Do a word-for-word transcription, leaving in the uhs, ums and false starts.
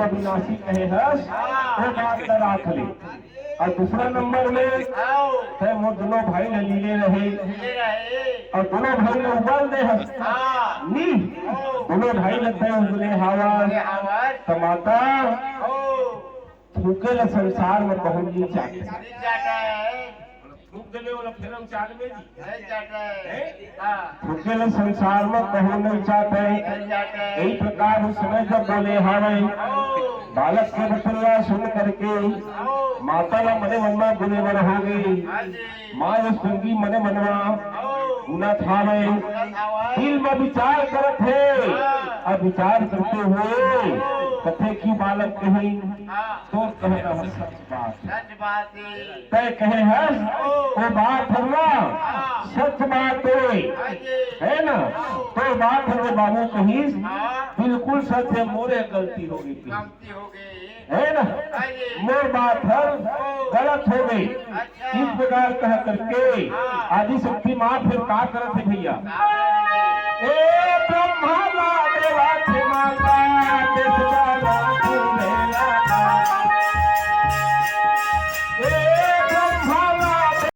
अविनाशी कहे हस, वो बात ला राख ले। अउ दूसरा नंबर में, तैं मोर दोनों भाई ला लीले रहे, लीले रहे। अउ दोनों भाई ला उबाल दे हस। हाँ। नी, दोनों भाई ला तैं उगले हावस। उगले हावस। त माता, ओ। थूके ला संसार में कहूँ नी चाटे। नी चाटे। थूक देले वाला फिर हम चाट में जी। नहीं चाटे। हैं? हाँ। थूके ला संसार में कहूँ नी चाटे। नहीं चाटे। यही प्रकार उस समय जब बोले हावय, ओ। बालक के बचन ला सुन करके, ओ। माता ला मने मन में गुने मन हो गई। हाँ जी। माँ यशोदा मने मनवा ओ। गुना थावय। गुना थावय। दिल में विचार करत हे। हाँ। अब विचार करते हुए ओ। कथे कि बालक कहीं हाँ। तोर कहना ह सच बात हे। सच बात हे। तैं कहे हस, ओ। वो बात हर ना हाँ। सच बात हे। हाँ जी। हे ना? ओ। तो बात हर बाबू कहिस, हाँ। बिल्कुल सच हे, मोरे गलती हो गई थी। गलती हो गई। हे ना? हाँ जी। मोर बात हर ओ। गलत हो गई। अच्छा। इस प्रकार कह करके हाँ। आदि शक्ति माँ फिर का करत हे भैया? हाँ। ए